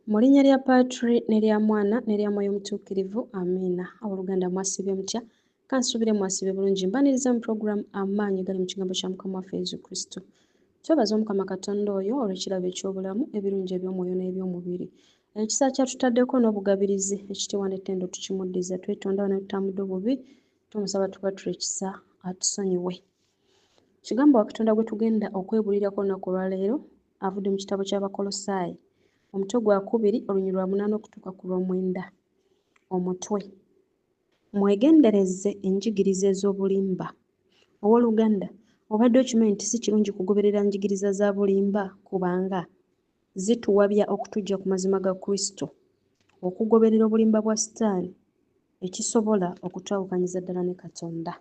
Mu linnya lya Patri n'erya Mwana n'erya Mwoyo Mutuukirivu, amiina. Abooluganda mwasiibye mutya? Kansuubire mwasiibye bulungi. Mbaniriza mu pulogulaamu Amaanyi gali mu kigambo kya Mukama waffe Yesu Kristo. Twebaza Omukama Katonda oyo olw'ekirabo eky'obulamu, ebirungi eby'omwoyo n'eby'omubiri. Ekisa ky'atutaddeko n'obugabirizi, ekitiibwa n'ettendo tukimuddiza. Twetonda wano tutambudde obubi, tumusaba tubatule ekisa atusonyiwe. Kigambo wa Katonda gwe tugenda okwebulirako olunaku olwaleero avudde mu kitabo ky'Abakolosaayi omutwe gwakubiri olunyiriri lwa 8 okutuuka ku lwomwenda. Omutwe: Mwegendereze enjigiriza ez'obulimba. Owooluganda, obadde okimanyi nti si kirungi kugoberera njigiriza za bulimba kubanga zituwabya okutuggya ku mazima ga Kristo, okugoberera obulimba bwa Sitaani ekisobola okutwawukanyiza ddala ne Katonda.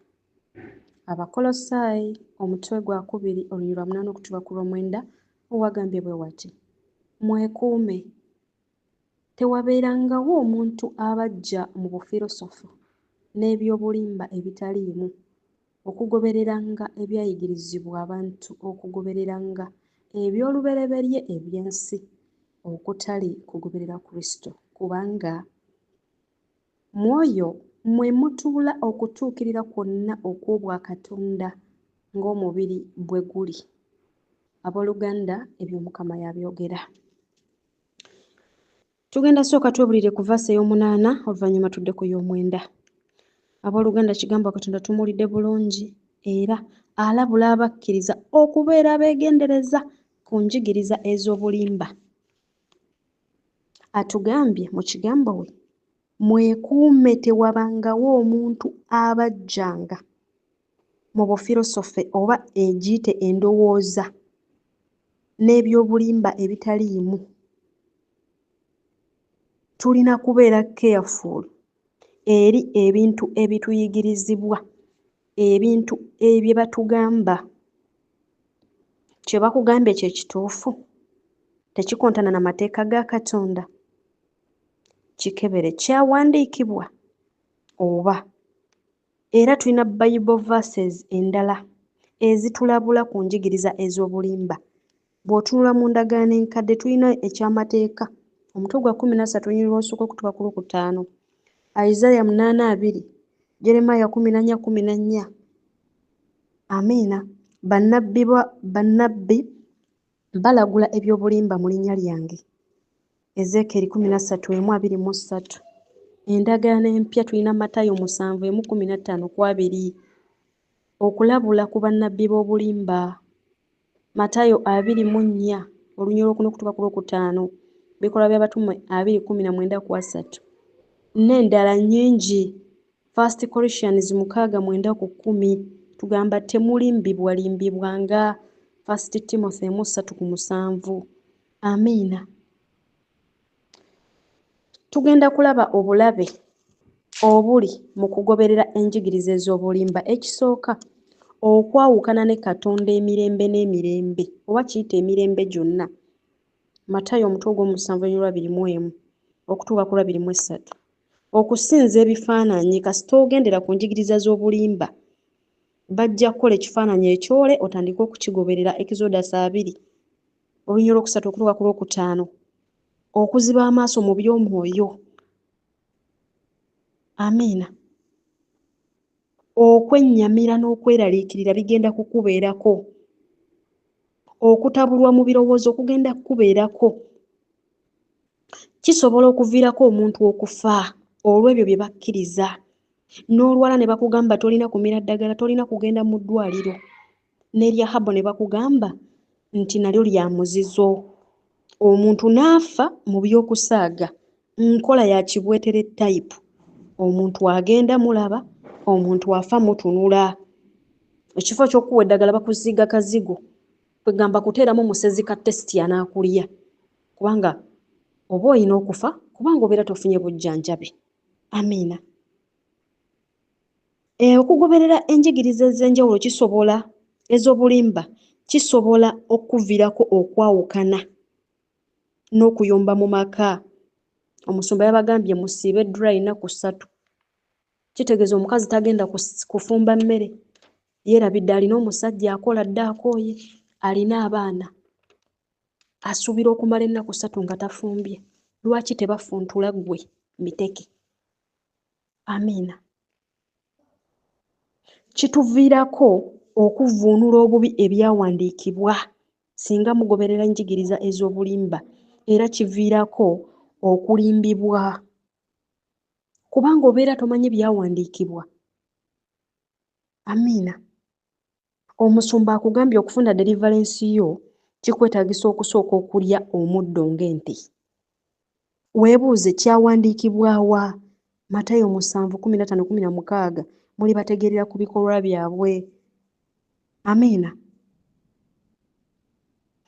Abakolosaayi omutwe gwakubiri olunyiriri lwa 8 okutuuka ku lwomwenda owagambye bwe wati: Mwekuume, tewabeerangawo omuntu abaggya mu bufirosoofo n'ebyobulimba ebitaliimu, okugobereranga ebyayigirizibwa abantu, okugobereranga eby'olubereberye eby'ensi, okutali kugoberera Kristo, kubanga mu oyo mwe mutuula okutuukirira kwonna okw'obwakatonda ng'omubiri bwe guli. Abooluganda, eby'Omukama yabyogera. Tugenda sooka twebulire ku verse ey'omunaana, oluvannyuma tudde ku y'omwenda. Abooluganda, kigambo Katonda tumuwulidde bulungi era alabula abakkiriza okubeera abeegendereza ku njigiriza ez'obulimba. Atugambye mu kigambo we, mwekuume tewabangawo omuntu abaggyanga mu bufirosofe oba egiyite endowooza n'ebyobulimba ebitaliimu. Tulina kubeera careful eri ebintu ebituyigirizibwa, ebintu ebye batugamba. Kye bakugambye kye kituufu? Tekikontana na mateeka ga Katonda? Kikebere, kyawandiikibwa oba? Era tulina Bible verses endala ezitulabula ku njigiriza ez'obulimba. Bw'otunula mu ndagaano enkadde tulina ekyamateeka omutwe gwa 13 olunyiriri lw'osooka okutuuka ku lwokutaano, Isaya 8:20, Jeremiah 14:14. Amiina. Bannabbi balagula ebyobulimba mu linnya lyange. Ezeekeri 13:1-23. Endagaano empya tulina Matayo 7:1-15 ku 20, okulabula ku bannabbi b'obulimba. Matayo 24 olunyiriri lwokuna okutuuka ku lwokutaano, Bikolwa by'Abatume 2:19 ku 30, n'endala nnyingi. First Corinthians 6:9 ku 10 tugamba temulimbibwalimbibwanga. First Timothy 1:3 ku 7. Amiina. Tugenda kulaba obulabe obuli mu kugoberera enjigiriza ez'obulimba. Ekisooka, okwawukana ne Katonda emirembe n'emirembe, oba kiyite emirembe gyonna. Matayo omutwe ogw'omusanvu olunyiriri lwa 21 okutuuka ku lwa 23. Okusinza ebifaananyi, kasita ogendera ku njigiriza z'obulimba bajja kukola ekifaananyi ekyole otandike okukigoberera. Exodus 20 olunyiriri lwokusatu okutuuka ku lwokutaano. Okuziba amaaso mu by'omwoyo. Amiina. Okwennyamira n'okweraliikirira bigenda kukubeerako. Okutabulwa mu birowoozo kugenda kukubeerako. Kisobola okuviirako omuntu okufa olw'ebyo bye bakkiriza. N'olwala ne bakugamba tolina kumira ddagala, tolina kugenda mu ddwaliro. N'erya herbal ne bakugamba nti nalyo lya muzizo. Omuntu n'afa mu by'okusaaga, nkola ya kibwetere type. Omuntu agenda mulaba, omuntu afa mutunula. Ekifo ky'okuwa eddagala bakusiiga kazigo, kwegamba kuteeramu musezi ka test anaakulya, kubanga oba olina okufa kubanga obeera tofunye bujjanjabi. Amiina. Okugoberera enjigiriza ez'enjawulo kisobola ez'obulimba kisobola okuviirako okwawukana n'okuyomba mu maka. Omusumba yabagambye musiibe dry nnaku 3. Kitegeeza omukazi tagenda kufumba mmere, yeerabidde alina omusajja akola dda akooye, alina abaana, asuubira okumala ennaku 3 nga tafumbye. Lwaki tebafuntula ggwe miteke? Amiina. Kituviirako okuvvuunula obubi ebyawandiikibwa singa mugoberera enjigiriza ez'obulimba, era kiviirako okulimbibwa kubanga obeera tomanyi byawandiikibwa. Amiina. Omusumba akugambye okufuna deliverance yo kikwetaagisa okusooka okulya omuddo ng'ente. Weebuuze kyawandiikibwa wa? Matayo 7:15-16, mulibategeerera ku bikolwa byabwe. Amiina.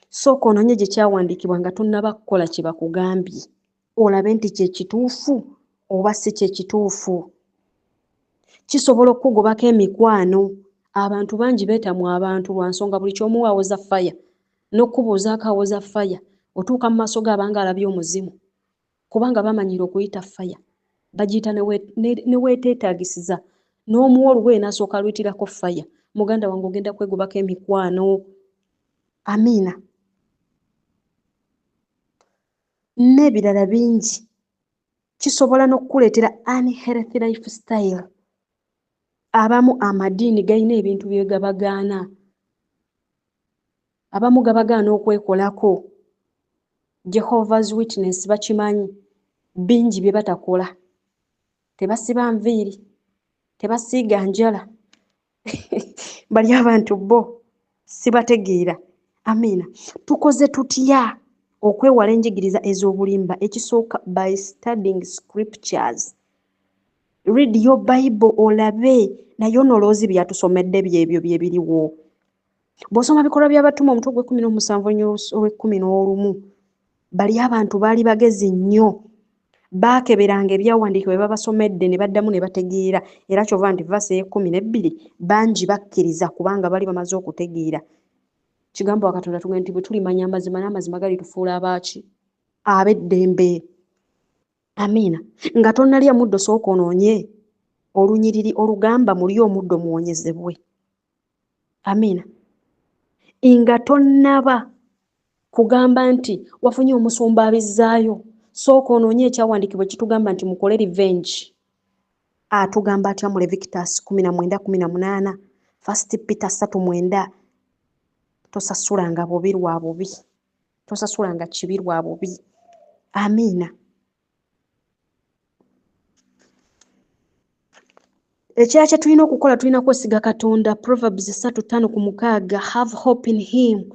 Sooka onoonye gye kyawandiikibwa nga tonnaba kukola kye bakugambye, olabe nti kye kituufu oba si kye kituufu. Kisobola okukugobako emikwano. Abantu bangi beetamwa abantu lwa nsonga buli ky'omuwa awoza fire, n'okukubuuzaako awoza fire. Otuuka mu maaso ge abanga alabye omuzimu, kubanga bamanyiira okuyita fire, bagiyita ne weeteetaagisiza, n'omuwa olugoye n'asooka aluyitirako fire. Muganda wange ogenda kwegobako emikwano. Amiina. N'ebirala bingi. Kisobola n'okukuleetera unhealthy lifestyle. Abamu amadiini galina ebintu bye gabagaana. Abamu gabagaana okwekolako. Jehovah's Witness bakimanyi, bingi bye batakola. Tebasiba nviiri, tebasiiga njala. Bali abantu bo sibategeera. Amiina. Tukoze tutya okwewala enjigiriza ez'obulimba? Ekisooka, by studying scriptures. Read your Bible olabe naye onoloozi byatusomedde byebyo bye biriwo. Bw'osoma Bikolwa by'Abatume omutwe ogw'ekkumi n'omusanvu olw'ekkumi n'olumu, bali abantu baali bagezi nnyo. Baakeberanga ebyawandiikibwa bye babasomedde ne baddamu ne bategeera. Era ky'ova nti verse ey'ekkumi n'ebbiri bangi bakkiriza kubanga bali bamaze okutegeera. Kigambo wa Katonda tugenda nti bwe tulimanya amazima, n'amazima galitufuula abaaki? Ab'eddembe. Amiina. Nga tonnalya muddo sooka onoonye olunyiriri olugamba mulye omuddo muwonyezebwe. Amiina. Nga tonnaba kugamba nti wafunye omusumba abizzaayo, sooka onoonye ekyawandiikibwa ekitugamba nti mukole revenge. Atugamba atya mu Leviticus 19:18, First Peter 3:9, tosasulanga bubi lwa bubi, tosasulanga kibi lwa bubi. Amiina. Ekirala kye tulina okukola, tulina kwesiga Katonda. Proverbs 3:5-6, have hope in him.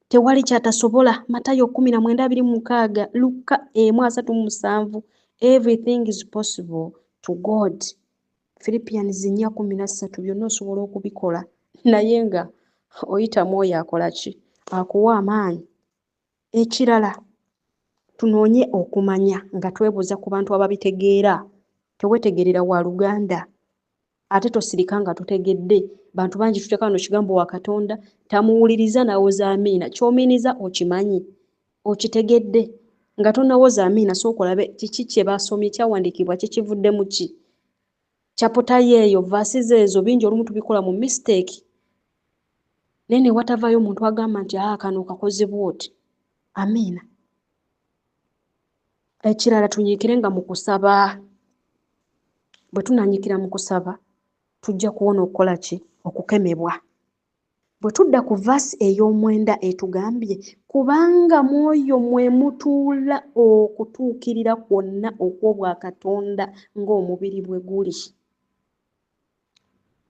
Tewali kyatasobola. Matayo 19:26, Luka 1:37, everything is possible to God. Philippians 4:13, byonna osobola okubikola naye nga oyita mu oyo akola ki? Akuwa amaanyi. Ekirala, tunoonye okumanya nga twebuuza ku bantu ababitegeera. Teweetegerera wa luganda, ate tosirika nga totegedde. Bantu bangi tuteeka wano kigambo wa Katonda, tamuwuliriza n'awoza amiina. Ky'omiiniza okimanyi, okitegedde. Nga tonnawoza amiina sooka olabe kiki kye baasomye, kyawandiikibwa kikivudde mu ki? Chapter yeeyo, verses ezo, bingi olumu tubikola mu mistake. Naye ne watavaayo omuntu agamba nti aa kano kakoze bw'oti. Amiina. Ekirala, tunyiikirenga mu kusaba. Bwe tunaanyiikira mu kusaba tujja kuwona okukola ki? Okukemebwa. Bwe tudda ku verse ey'omwenda etugambye kubanga mu oyo mwe mutuula okutuukirira kwonna okw'obwakatonda ng'omubiri bwe guli.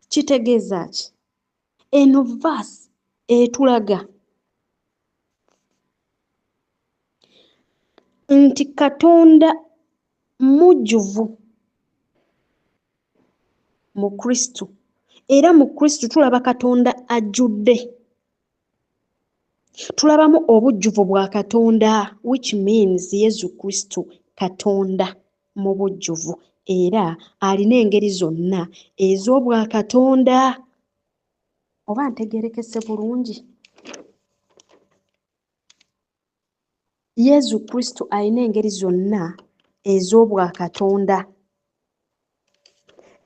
Kitegeeza ki? Eno verse etulaga nti Katonda mujjuvu mu Kristo, era mu Kristo tulaba Katonda ajjudde. Tulabamu obujjuvu bwa Katonda, which means Yesu Kristo Katonda mu bujjuvu era alina engeri zonna ez'obwakatonda. Oba ntegeerekese bulungi? Yesu Kristo alina engeri zonna ez'obwakatonda.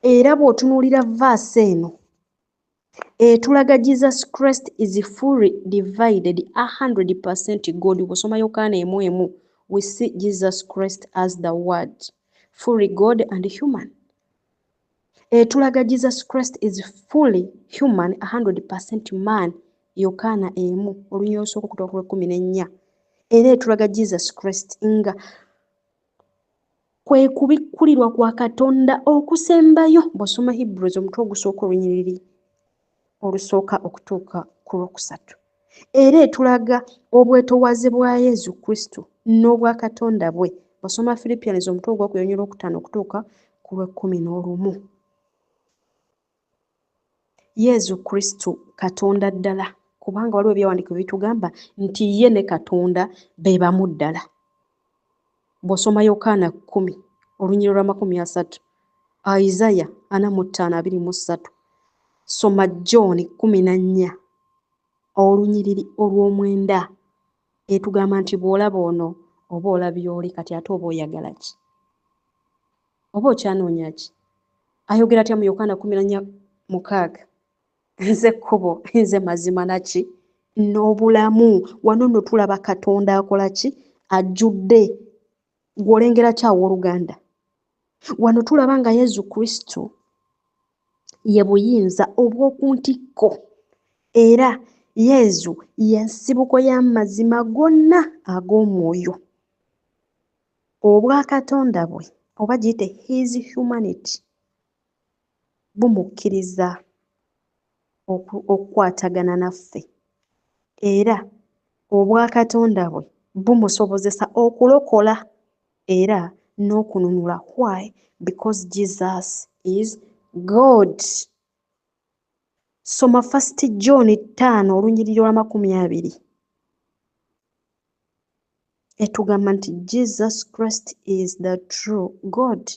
Era bw'otunuulira verse eno etulaga Jesus Christ is fully divided 100% God. Bw'osoma Yokaana 1:1 We see Jesus Christ as the Word, fully God and human. Etulaga Jesus Christ is fully human, 100% man. Yokaana 1 olunyiriri olusooka okutuuka ku lw'ekkumi n'ennya. Era etulaga Jesus Christ nga kwe kubikkulirwa kwa Katonda okusembayo. Bw'osoma Hebrews omutwe ogusooka olunyiriri olusooka okutuuka ku lwokusatu. Era etulaga obwetoowaze bwa Yesu Kristo n'obwakatonda bwe. Bw'osoma Philippians omutwe ogwokubiri olunyiriri olwokutaano okutuuka ku lw'ekkumi n'olumu. Yesu Kristo Katonda ddala, kubanga waliwo ebyawandiikibwa ebitugamba nti ye ne Katonda be bamu ddala. Bw'osoma Yokaana 10 olunyiriri lwa 30, Isaya 45:23, soma John 14 olunyiriri olw'omwenda, etugamba nti bw'olaba ono oba olabye oli, kati ate oba oyagala ki? Oba okyanoonya ki? Ayogera atya mu Yokaana 14:6? Nze kkubo, nze mazima naki n'obulamu. Wano nno tulaba Katonda akola ki? Ajjudde. Gw'olengera ki awooluganda? Wano tulaba nga Yesu Kristo ye buyinza obw'oku ntikko, era Yesu ye nsibuko y'amazima gonna ag'omwoyo. Obwakatonda bwe oba giyite his humanity bumukkiriza okukwatagana naffe, era obwakatonda bwe bumusobozesa okulokola era n'okununula. Why? Because Jesus is God. Soma First John 5 olunyiriri lwa 20, etugamba nti Jesus Christ is the true God.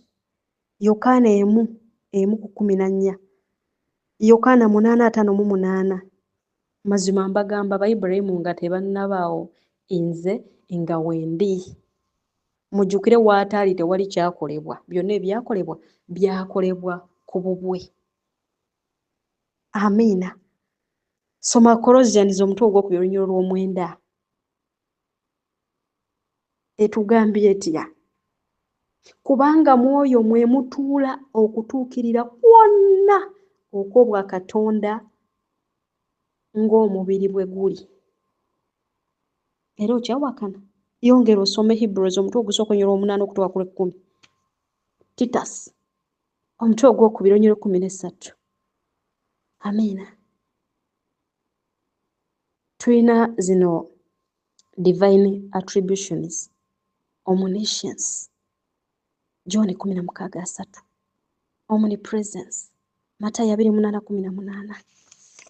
Yokaana 1:1-14, Yokaana 8:58. Mazima mbagamba, ba Ibulayimu nga tebannabaawo nze nga wendi. Mujjukire w'ataali tewali kyakolebwa, byonna ebyakolebwa byakolebwa ku bubwe. Amiina. Soma Colossians omutwe ogwokubiri olunyiriri olw'omwenda, etugambye etya? Kubanga mu oyo mwe mutuula okutuukirira kwonna okw'obwakatonda ng'omubiri bwe guli. Era okyawakana? Yongera osome Hebrews omutwe ogusooka olunyiriri olw'omunaana okutuuka ku lw'ekkumi, Titus omutwe ogwokubiri olunyiriri 13. Amiina. Tulina zino divine attributions: omniscience, John 16:3, omnipresence, Matayo 28:18.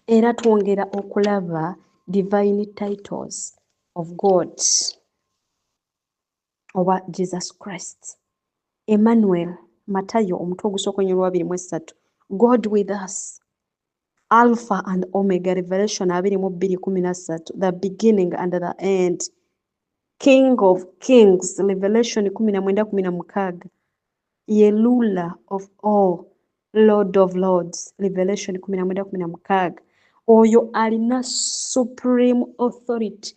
Era twongera okulaba divine titles of God oba Jesus Christ: Emmanuel, Matayo omutwe ogusooka olunyiriri lwa 23, God with us; Alpha and Omega, Revelation 22:13, the beginning and the end; King of Kings, Revelation 19:16, ye ruler of all; Lord of Lords, Revelation 19:16. Oyo alina supreme authority,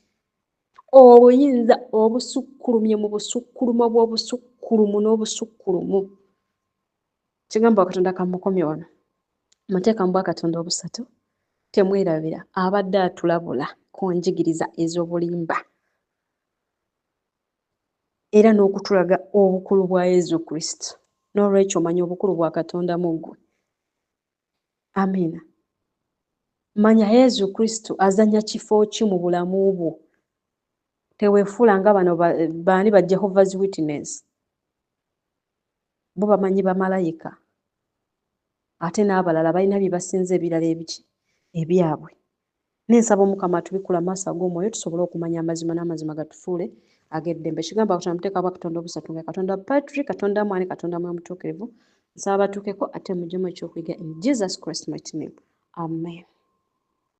obuyinza obusukkulumye mu busukkulumo bw'obusukkulumu n'obusukkulumu. Kigamba Katonda kamukomye wano. Muteeka mu bwakatonda obusatu. Temwerabira, abadde atulabula ku njigiriza ez'obulimba era n'okutulaga obukulu bwa Yesu Kristo. N'olwekyo manya obukulu bwa Katonda mu ggwe. Amiina. Manya Yesu Kristo azannya kifo ki mu bulamu bwo. Teweefuula nga bano baani, ba Jehovah's Witness. Bo bamanyi bamalayika, ate n'abalala balina bye basinza ebirala ebiki ebyabwe. Nensaba Omukama atubikkule amaaso ag'omwoyo tusobole okumanya amazima, n'amazima gatufuule ag'eddembe. Kigamba Katonda muteeka bwa Katonda obusatu nga Katonda Patri, Katonda Mwana, Katonda Mwoyo Mutuukirivu. Nsaba batuukeko ate muggyemu ekyokuyiga in Jesus Christ mighty name. Amen.